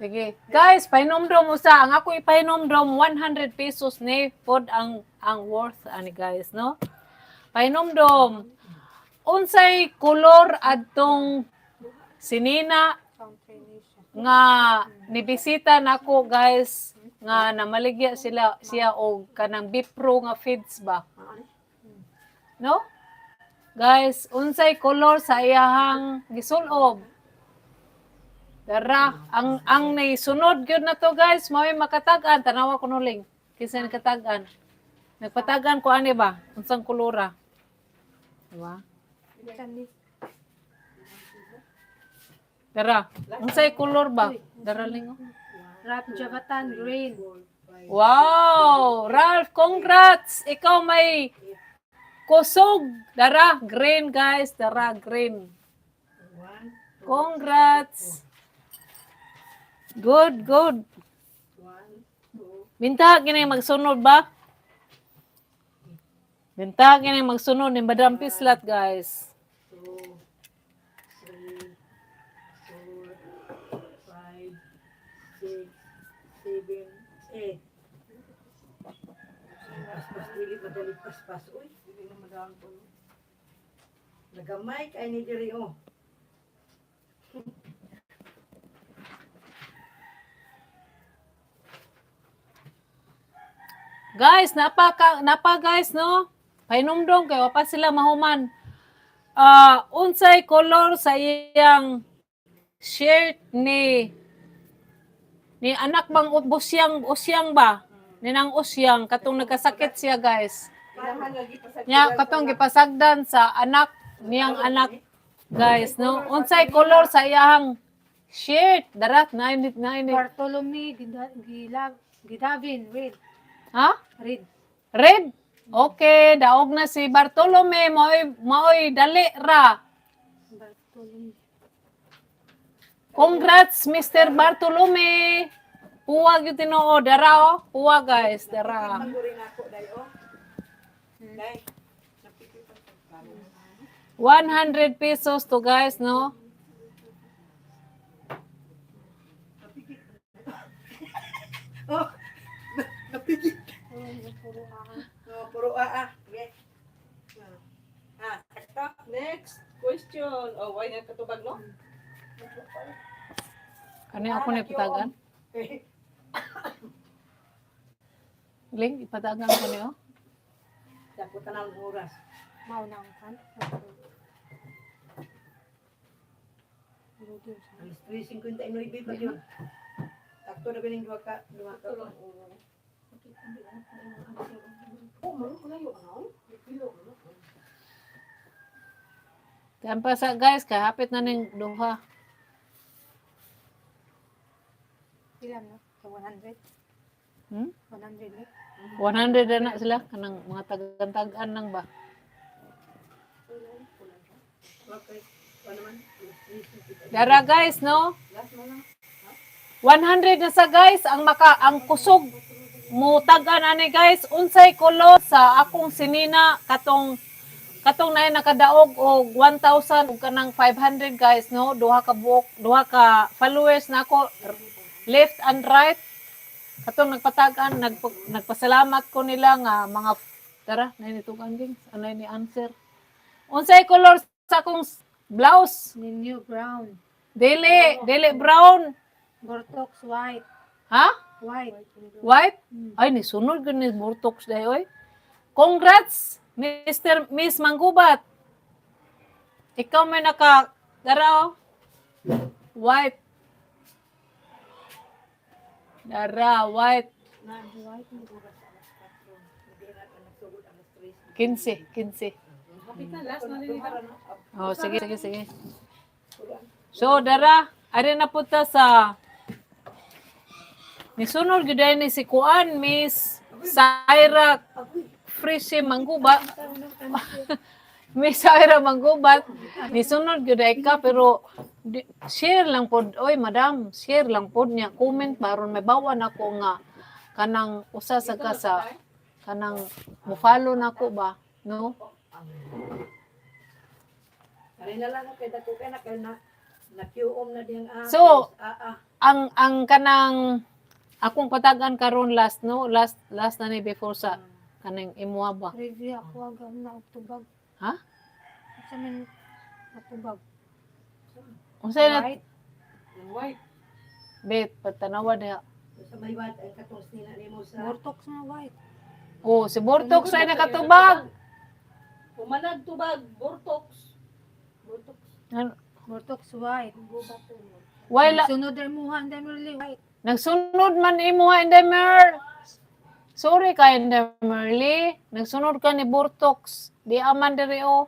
Sige. Guys, pahinomdom usa. Ang ako ipahinomdom 100 pesos ni pod ang worth ani guys, no? Pahinomdom. Unsay kolor adtong sinina Country nation. nga nibisita nako guys, nga namaligya sila siya og kanang Bipro nga feeds ba? No? Guys, unsay kolor sa iyahang gisulob? Dara, ang sunod gyud na to guys, mao'y makatag-an, tanawa ko nuling. Kinsa nakatag-an? Nagpatag-an ko ani ba? Unsang kolora? Diba? Kani. Dara, unsay kolor ba? Dara lingo. Rap Javatan, green. Wow! Ralph, congrats! Ikaw may kusog. Dara, green guys. Dara, green. 1, Congrats! Good, good. 1, 2, Binta, kini magsunod ba? Binta, kini magsunod ni Madam Pislat, guys. 2, 3, 4, 5, 6, 7, 8. Paspas, dili madali paspas. Uy, Dili na madaan ko. nagamay kay ni diri oh. Guys, napa guys, no? Pahinumdom kay wa pa sila mahuman. Ah, unsay color sa iyang shirt ni anak bang busyang usyang ba? Ni nang usyang katong nagkasakit siya, guys. Ilahan lagi pasag. Nya katong gipasagdan sa anak niyang anak, guys, no? Unsay color sa iyang shirt? Darat 9 9. Bartolome Gidavin, red. Ha? Red. Red. Okay, daog na si Bartolome, maoy dali ra. Bartolome. Congrats, Mr. Bartolome. Puwag yung tinuod. Dara, oh. Puwa, guys. Dara. Mangurin ako dai oh. Dai. Napikit ang 100 pesos to, guys, no? Oh. Napikit. Puro ah. Oh, puro ah ah. Okay. Ah, sakto. Next question. Oh, why na katubag no? Ano yung ako na ipatagan? Eh, Ling, ipatagan ko niyo. Dapat tanang oras. Mauna ang kan. Alas 3:59 pa yun. Sakto na ganing duha ka. Oh, maro ko layo ano? Pilo ano? Tagaan pa sa guys, kay hapit na ning 2. Pila no? Sa 100? 100 ni? 100 na na sila kanang mga tagan-tagan nang ba. Okay. Wala man. Dara guys, no? Last na lang. 100 na sa guys ang maka ang kusog mutagan ani guys, unsay kolor sa akong sinina katong katong naay nakadaog og 1,000 ug kanang 500 guys, no? Duha ka buok, duha ka followers nako left and right, katong nagpatagan, nagpasalamat ko nila nga mga tara nay nitugan gings anay ni answer, unsay kolor sa akong blouse? Ninyo brown. Dili, dili brown. Bortox white. Ha? White. White? Ay, nisunod gyud ni Burtox day oy. Congrats, Mr. Miss Manggubat. Ikaw may naka dara oh. White. Dara, white. White. 15, 15. Hapit na. Last na rin ito. Oh, sige, sige, sige. So, dara, ari na po ta sa nisunod gyud ay ni si Kuan, Miss Syra Frische Manggubat. Miss Syra Manggubat, nisunod gyud ay ka pero share lang pod, oy madam, share lang pod niya comment baron may bawan ako nga kanang usa sa ka sa kanang mo-follow nako ba, no? Ari na lang kay dako kay na kay na na QOM na diyang a. So, a a. Ang kanang akong patagan karon last, no, last last na ni before sa kanang imuha ba. Review ako agam na og tubag. Ha? Sa man natubag. Unsay na White. Ang white. bet patanawa diha. Sa may wat ang katong nila nimo sa Bortox na white. Oh, si Bortox ay nakatubag. Pumanag tubag. Bortox. Bortox. Ano? Bortox white. Wala Sunod ra mo ang really white. Nagsunod man imo Endemer. Sorry ka, Endemerly. Nagsunod ka ni Bortox. Di aman diri oh.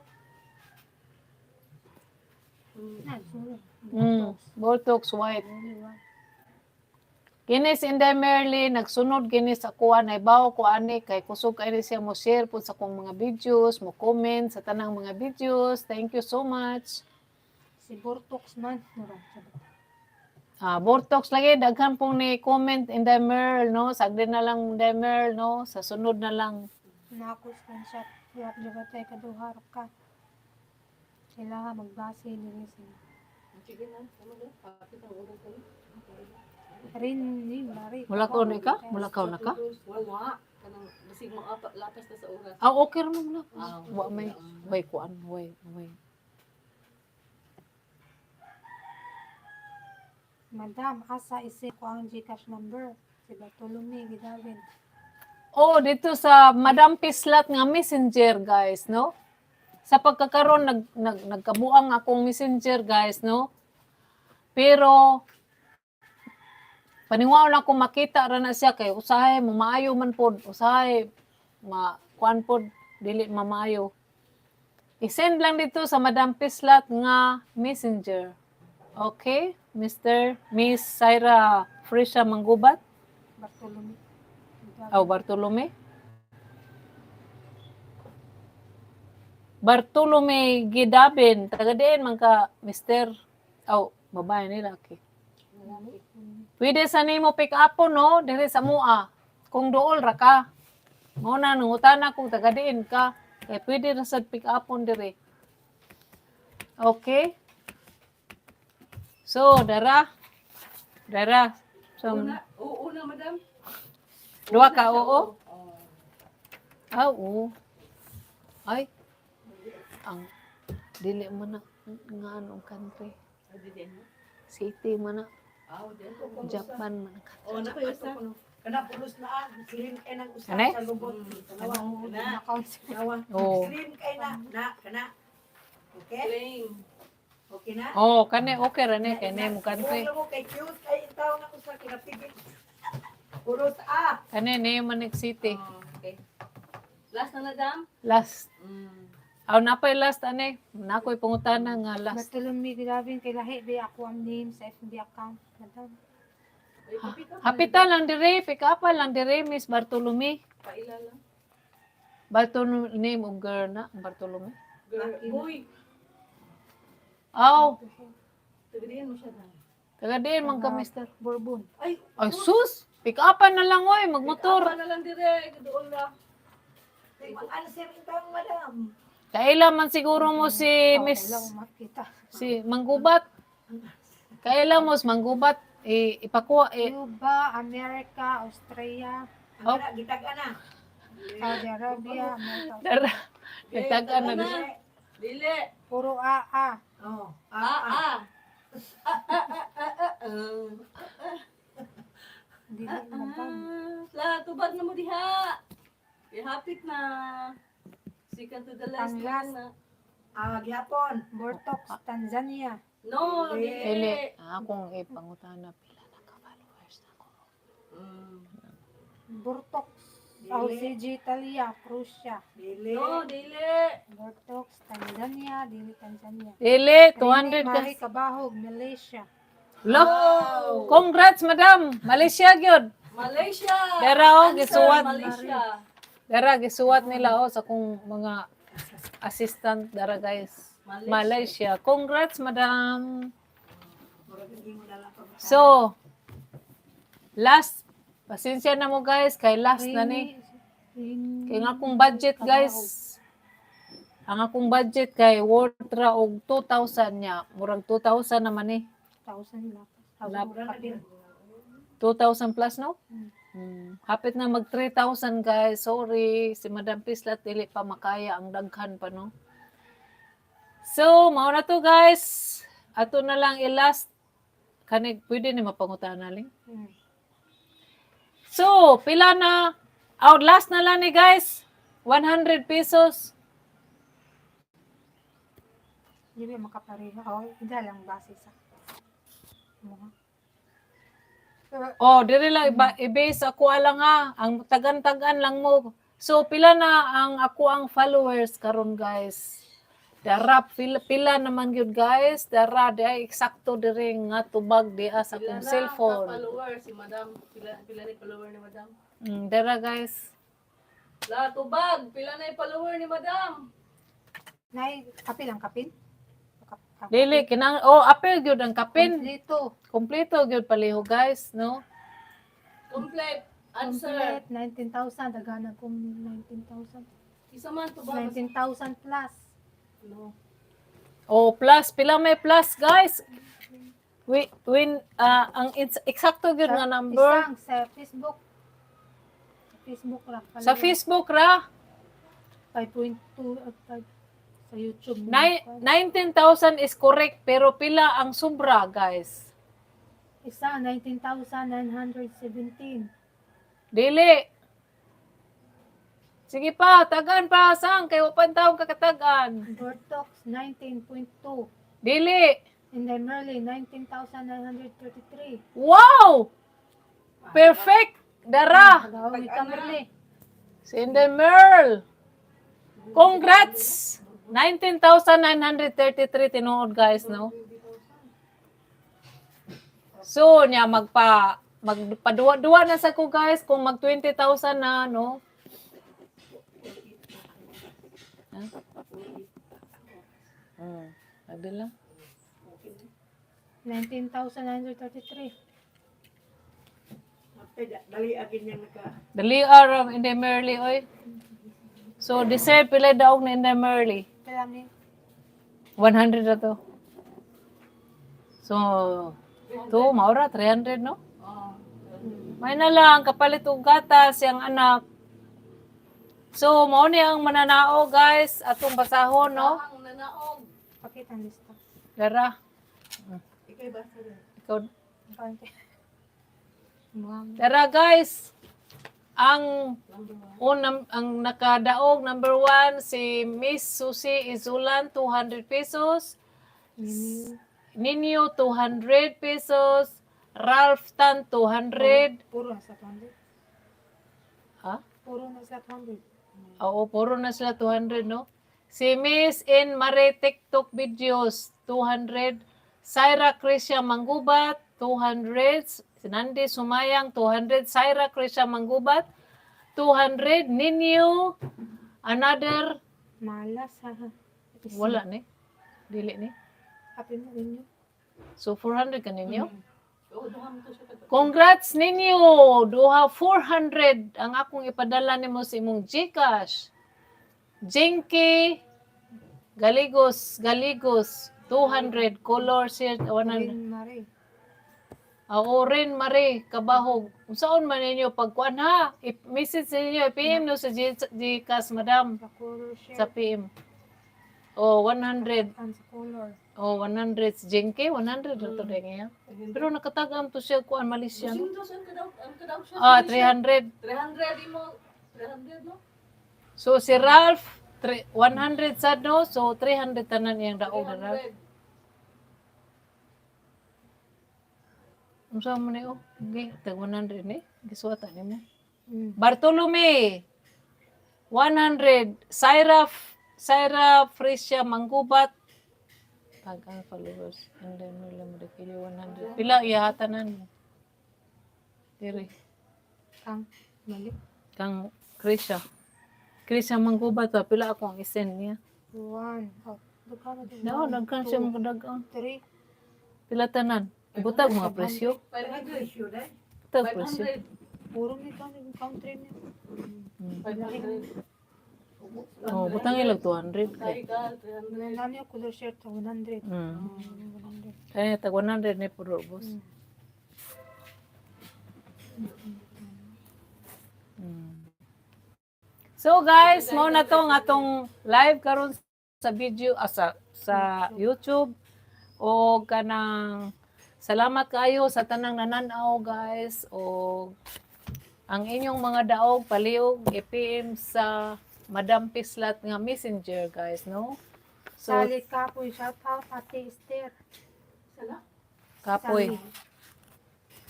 Na sunod. Bortox white. Really white. Kinis Inday Merly, nagsunod kini sa kuha na ibaw ko ani kay kusog kay ni siya mo share po sa akong mga videos, mo comment sa tanang mga videos. Thank you so much. Si Bortox man. Mura. Sabi. Ah, Bortox lagi daghan pong ni comment Inday Merl, no? Sagdi na lang Inday Merl, no? Sa sunod na lang. Na ako screenshot. Wala pa tayo kaduha ra ka. Kailangan magbase diri sa Sige na. Tama na. Hapit ang oras na. Rin ni Mari. Mula ka na ka? Mula ka na ka? Wala. Kanang basig mo apa, lapas na sa oras. Ah, okay ra man mula. Ah, Wa may way kuan, way way. Madam, asa isi ko ang GCash number? Si Bartolome Gidawin. Oh, dito sa Madam Pislat nga messenger, guys, no? Sa pagkakaroon nag, nag nagkabuang akong messenger, guys, no? Pero paniwaon ako makita ra na siya kay usahay mamaayo man pod, usahay ma kuan pod dili mamaayo. I-send lang dito sa Madam Pislat nga messenger. Okay, Mr. Miss Syra Frisha Manggubat. Bartolome. Gidawin. Oh, Bartolome. Bartolome Gidabin, taga diin man ka, Mister. Oh, babae ni laki. Pwede sa nimo pick up po, no, dire sa mua. Kung duol ra ka. Mao na nangutana kung taga diin ka, kay pwede ra sad pick up on dire. Okay? So, dara. Dara. So, Una, oo na, madam. duha ka, oo. Oo. Ah, oo. Ay. Ang dili man na nga anong country. Ay, di din. City man na. Ah, di. Japan man ang country. Oo na kayo sa. Kana pulos na ah, slim kay nang usa Ano? sa lubot. Tanawa, Na. Account si tanawa. Oo. Slim kay na, na kana. Okay? Claim. Okay na? Oh, kani okay ra ni kay mo country. Kung mo kay cute kay intaw na usa kinapigil. Pulos ah. Kani ni man city. Oh, okay. Last na, madam. Last. Aw, napay last ane. Nakoy pangutana nga last. Bartolome Gravin kay lahi ba ako ang name sa FB account, madam. Ay, kapita. Hapitan lang dire, pick up lang dire, Miss Bartolome. Paila lang. Bartolome, name of girl na, Bartolome. Girl, boy. Aw, Tagadiyan mo siya na. taga diin man ka, mister. Bourbon. Ay, Ay, sus! Pick upan na lang, oy, magmotor. Apa na lang dire, doon lang. Mag-answer itang madam. Kaila man siguro mo si Miss, Wala ko makita. si Manggubat. Kaila mo si Manggubat, ipakuha, Cuba, America, Australia, Ang oh. Gitag na. Saudi Arabia, America. Dara, nagtagaan na. Dili. Dili. Puro AA. Oh. Ah, ah. Ah, ah, ah, ah, ah, ah. Dili, madam. Ah, la, tubag na mo diha. Ihapit na. Second to the last. Ang last. Na. Ah, gihapon. Bortox, Tanzania. No, Dili. dili. Akong ipangutana pila na ka followers na ko. Bortox, OCG, Italia, Prussia. Dili. No, dili. Bortox, Tanzania, dili Tanzania. Dili, 200 ka. Mari Kabahog, Malaysia. Lo, congrats, madam. Malaysia gyud. Malaysia. Dara, oh, Answer, gisuwat. Malaysia. Dara gisuwat nila oh sa kong mga assistant dara, guys. Malaysia. Malaysia. Congrats, madam. Murag hindi mo na lang pag- So, last, pasensya na mo guys, kay last na ni. Rini- Kay nga akong budget, guys, ang akong budget kay worth ra og 2,000 niya. Murag 2,000 naman eh. Thousand lapas. Lap. Thousand kapil. 2,000 plus, no? Hapit na mag 3,000, guys. Sorry, si Madam Pislat dili pa makaya ang daghan pa, no. So, mao na to, guys. Ato na lang i-last kanig pwede ni mapangutana ling. So, pila na out last na lang ni, guys. 100 pesos. Hindi ba makapareho? Oh, hindi lang base sa mga. Oh, dire lang iba, i-base ako lang ha. Ang tagan-tagan lang mo. So pila na ang ako ang followers karon, guys. Dara pila, pila naman gyud, guys. Dara di ay eksakto dire nga tubag diha sa Pila akong na cellphone. ka follower si Madam. Pila pila ni follower ni Madam. Dara, guys. La, tubag. Pila na yung follower ni Madam. Nay, kapil ang kapil? Dili kinang oh apel gyud ang kapin. Dito. Kompleto gyud paliho, guys, no? Complete. Answer. Complete, 19,000. Dagana kong 19,000. Isa man tubag. 19,000 plus. No. Oh, plus pila may plus, guys. We win ang eksakto gyud nga number. Isang sa Facebook. Sa Facebook ra. Sa Facebook ra. 5.2 at 5 sa YouTube. 19,000 is correct pero pila ang sobra, guys? Isa, 19,917. Dili. Sige pa, tagaan pa sang kay wa pa taong kakatagan. Bortox, 19.2. Dili. And then Merle, 19,933. Wow! Perfect. Dara. Pagaw ni Merle. Si Inday Merle. Congrats. 19,933 tinuod, guys, no? So, niya magpaduwa-duwa na sa ko, guys, kung mag 20,000 na, no? Ha? Nagdala. 19,933. After dali agin niya naka. Dali aram Inday Merle oy. So deserve pila daog ni Inday Merle. Kailan ni? 100 na to. So, to, maura, 300, no? Oh. May na lang, kapalit og gatas, siyang anak. So, mao ni ang mananao, guys, atong basahon, no? Ang nanaog. Pakita ang lista. Dara, Ikay basta rin. ikaw. Kaunti. Mga Dara, guys. Ang unang ang nakadaog number 1 si Miss Susie Izulan, 200 pesos. Ninyo, 200 pesos. Ralph Tan, 200. Puro na sa 200. Ha? Puro na sa 200. Oo, puro na sila 200, no? Si Miss N. Marie TikTok videos, 200. Syra Crisha Manggubat, 200. Si Nandi Sumayang, 200. Syra Crisha Manggubat, 200. Ninyo, another, Malas ha. Wala ni. Dili ni. Happy mo inyo. So, 400 ka ninyo? Oo, duha mo to siya ka. Congrats ninyo! Duha 400 ang akong ipadala nimo sa imong GCash. Jinky Galigos, Galigos 200, color shirt 100. Rin Marie. Oo rin Marie Kabahog. Unsaon man ninyo pagkuan ha? I-message ninyo, i-PM no sa GCash, madam, Sa color shirt. sa PM. Oh, 100. Ang sa color. Oh, 100 si Jinky, 100 na to din niya. Pero nakatagam to siya kuan Malaysia, no? Dusintos ang kadaw siya. Ah, 300. 300 imo. 300, no? So si Ralph, 100 sad, no? So 300 tanan iyang daog na Ralph. 300. Unsa man ni, oh? Okay, tag 100 ni. Gisuwata nimo. Bartolome 100, Syra Fresia Manggubat, tag ang followers and then wala mo kili 100. Pila iya tanan mo? Diri. Kang mali. Kang Krisha. Krisha Manggubat ba, pila ako ang isend niya? One. Oh, dughan na din. No, One, daghan siya two, magdagan. three. Pila tanan? Ibutag mga presyo. 500. Presyo dai. Butag presyo. 500. Puro ni ka ng country ni. 500. Oh, butang ilag 200 Kay kay. ka 300. Nani yung color shirt sa 100. 100. Kaya tag 100 ni puro boss. So guys, mao na to ang atong live karon sa video, sa YouTube o kanang salamat kayo sa tanang nanan-aw, guys, o ang inyong mga daog palihog i-PM sa Madam Pislat nga messenger, guys, no? So Sally Kapoy, shout out Ate Esther. Sala? Kapoy. Sally.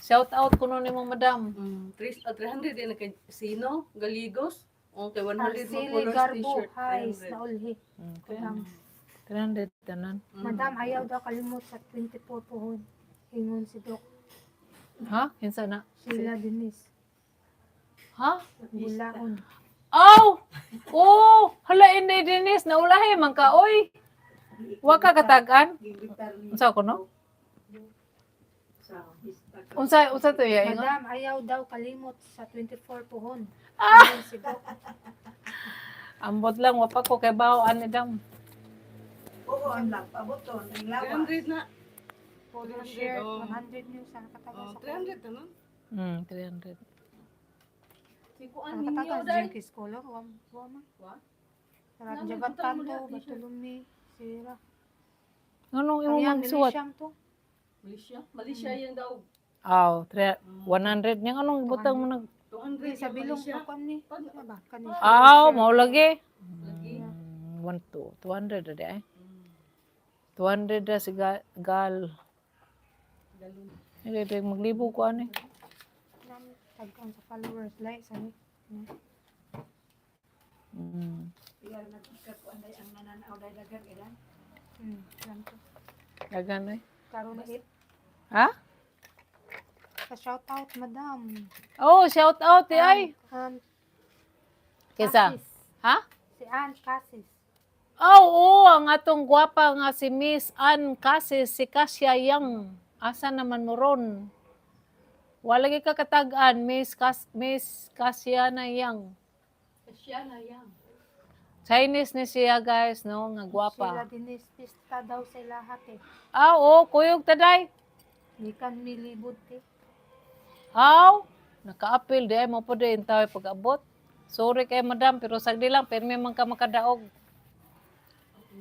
Shout out kuno nimo, madam. 300 din kay Sino Galigos. Okay, 100 mo Arceli colors Garbo, t-shirt. hi, 300. naulhi. Kudang. 300 tanan. Madam, ayaw daw kalimot sa 24 pohon. Ingon si Doc. Ha? Kinsa na? Sheila Denise. Ha? Bulaon. Aw! Oh, hala inday Denise, naulahi man ka oy. Wa ka katagan? Gigitar ni Unsa ko, no? sa pista. Unsa unsa to iya ingon? Madam, ayaw daw kalimot sa 24 pohon. Ah! Ingon si Doc. Ambot lang wa pa ko kay bawo ani dam. Oo, ang lang pabuton, ang lawas. 300 na. Polo shirt, oh. 100 niyo sa nakataga Oh, sa 300 tanan. 300. Si kuan ninyo Nakataga sa dai. Jenkins color, wa wa man. Wa? Sarap Nami, jabat butang mo tanto, na t-shirt. Bartolome, Sira. Nganong imong Ayan, magsuwat? Malaysia to. Malaysia. Malaysia yan daw. Aw, 100 nya nganong butang mo nag 200 Di, sa yung bilong Malaysia. ko kan ni. Pag- Ano ba? Kani. Aw, mao lagi. Lagi. 1 2 200 na di ay. 200 na si Gal. Galon. Hindi, di, maglibo ko ani. Nami tagkan sa followers like sa ni. Pila na kakuan dai ang nananaw dai daghang ilan. Yan to. Dagan ay. Karon na it. Ha? Sa shout out, madam. Oh, shout out di ay. Ann Kinsa? Cassis. Ha? Si Ann Cassis. Oh, oo, ang atong gwapa nga si Miss Ann Casis, si Kasia Yang. Asa naman mo ron? Wala gyud ka katag-an, Miss Kasiana Yang. Siya na yan. Chinese ni siya, guys, no? Nga Sheila gwapa. Denise pista daw sa lahat eh. Ah, oo, kuyog taday. Gikan milibod te. Aw, naka-appeal di ay mo po din tayo pag-abot. Sorry kay madam, pero sagdi lang, pirmi man ka makadaog.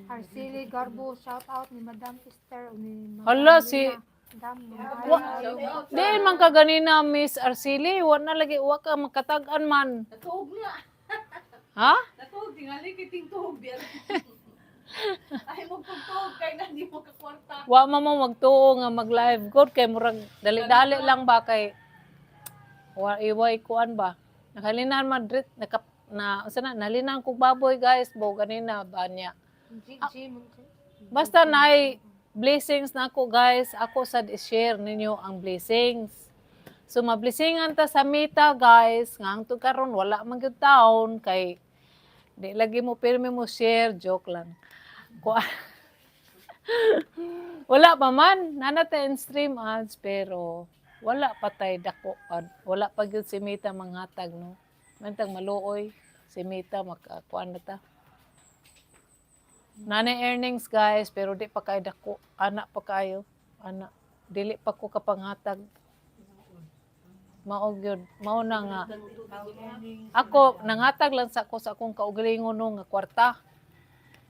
Arceli Garbo, shout out ni Madam Esther o ni Madam Hala, si- Lina. Madam, Shout out. Di man ka ganina, Miss Arceli, wa na lagi, wa ka makatag-an man. Natuog na. Ha? Natuog tingali kay tingtuog diyan. Ay mo pagtuog kay na di mo kakwarta. Wa man mo magtuo nga mag-live good kay murag dali-dali lang ba kay wa iway kuan ba. Nakalinan Madrid naka na unsa na, nalinang kog baboy, guys, bo ganina ba niya. G, G, man siya. Basta naay blessings nako, guys, ako sad i-share ninyo ang blessings. So mablessingan ta sa Meta, guys, nga hangtod karon wala man gyud taon kay di lagi mo pirmi mo share, joke lang. Wala pa man, nana ta in stream ads pero wala pa tay dako, wala pa gyud si Meta manghatag, no. Mantag maluoy si Meta, makakuan na ta. Nana earnings, guys, pero di pa kay dako, ana pa kayo, ana dili pa ko kapanghatag. Mao gyud, mao na nga. Ako nanghatag lang sa ako sa akong kaugalingon, no, nga kwarta.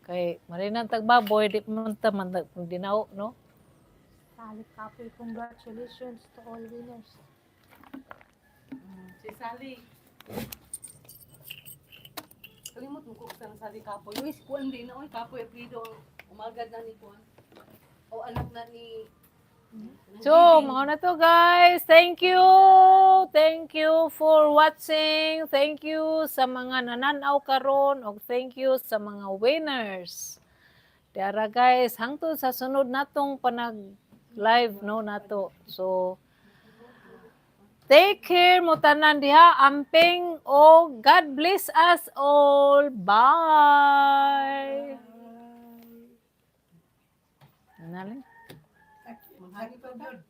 Kay marinan tag baboy, di man ta man dinaw, no. Sally Kapoy, congratulations to all winners. Si Sally. Kalimot mo ko sa Sally Kapoy. Uy, si Kuan din na. Uy, Kapoy Aprido. Umagad na ni Kuan. O anak na ni. So, mao na to, guys. Thank you. Thank you for watching. Thank you sa mga nananaw karon og thank you sa mga winners. Diara, guys, hangtod sa sunod natong panag live, no, nato. So, take care mo tanan diha. Amping o God bless us all. Bye. Nali? Sakto gyud.